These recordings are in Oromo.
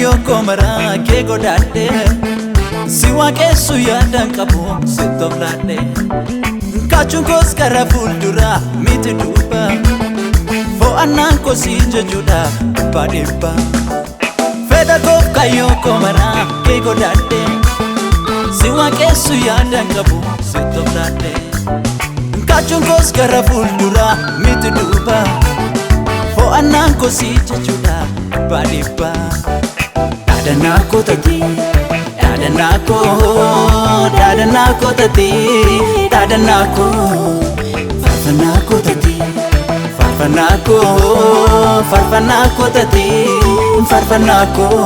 kaayyoo koo maraa kee godhadhe si waaqessu yaadaan qabu sitti of laadhe kaachuun koos gara fuulduraa miti duuba fo'annaan koo si jechuudha dhibbaa dhibba fedha koof kaayyoo koo maraa kee godhadhe si waaqessu yaadaan qabu sitti of laadhe kaachuun koos gara fuulduraa miti duuba fo'annaan koo si jechuudha dhibbaa dhibba dhaadannaa koo taatee dhaadannaa koo dhaadannaa koo taatee dhaadannaa koo faarfannaa koo taatee faarfannaa koo faarfannaa koo taatee faarfannaa koo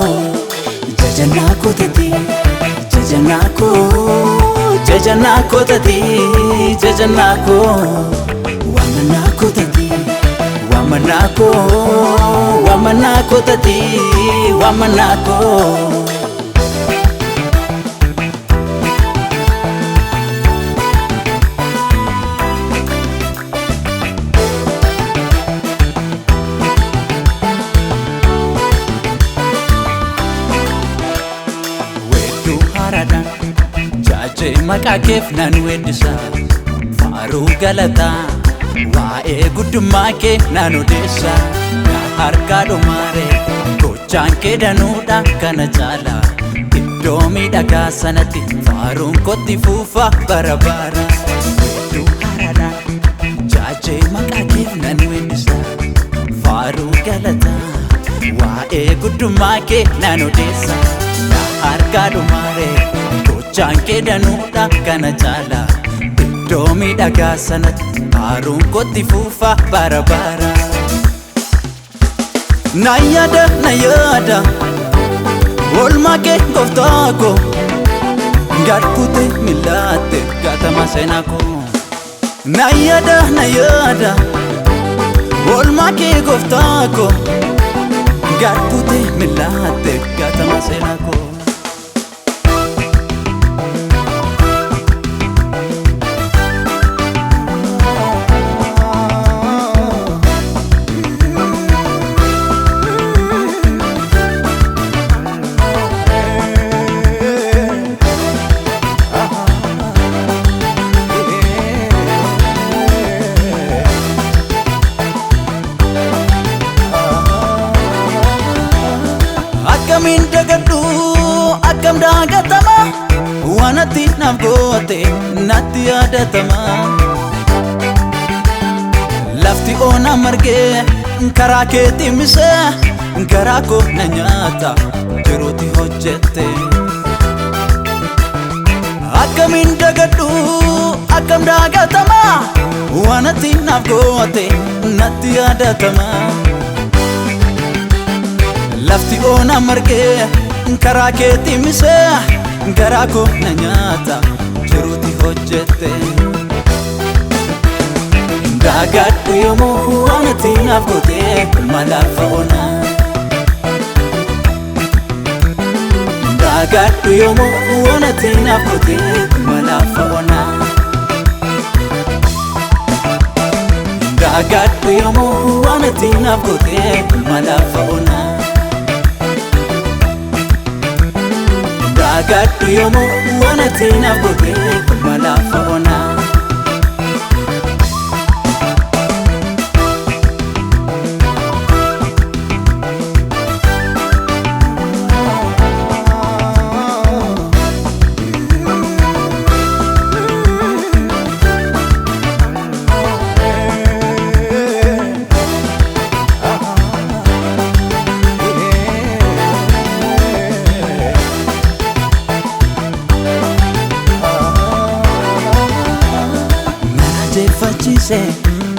jajannaa koo taatee jajannaa koo jajannaa koo taatee jajannaa koo waamannaa koo taatee waamannaa koo waamannaa koo taatee waamannaa koo. Weedduu haaraadhaan jaajee maqaa keef nan weeddisa faaruu galataa waa'ee guddummaa kee nan odeessa yaa harkaa dhumaare gochaan kee danuudha kana caala iddoo miidhagaa sanatti faaruun kotti fuufa bara bara. Weedduu haaraadhaan jaajee maqaa keef nan weeddisa faaruu galataa waa'ee guddummaa kee nan odeessa yaa harkaa dhumaare gochaan kee danuudha kana caala iddoo miidhagaa sanatti faaruun kotti fuufa bara bara. Na yaada na yaada oolmaa kee gooftaa koo gad kutee miillaatte gaatama seenaa koo. Na yaada na yaada oolmaa kee gooftaa koo gad kutee miillaatte gaatama seenaa koo. Akkamiin dagadhu akkam daagatama waan ati naaf goote natti yaadatama. Lafti oona margee karaa keetti misee garaa koo na nyaata jiruuti hojjette. Akkamiin dagadhu akkam daagatama waan ati naaf goote natti yaadatama. Lafti oona margee karaa keetti misee garaa koo na nyaata jiruuti hojjette. Daagadhu yoomuu waan ati naaf goote lafa onaa. Daagadhu yoomuu waan ati naaf goote lafa onaa. Daagadhu yoomuu waan ati naaf goote lafa onaa. Daagadhu yoomuu waan ati naaf goote lafa onaa.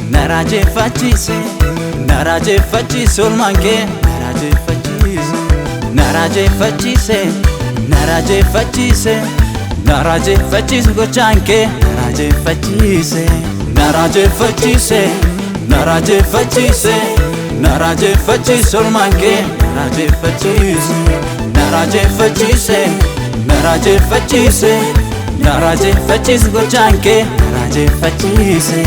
Na raajeffachiise na raajeffachiise oolmaan kee na raajeffachiise na raajeffachiise na raajeffachiise na raajeffachiise gochaan kee na raajeffachiise na raajeffachiise na raajeffachiise na raajeffachiise oolmaan kee na raajeffachiise na raajeffachiise na raajeffachiise na raajeffachiise gochaan kee na raajeffachiise.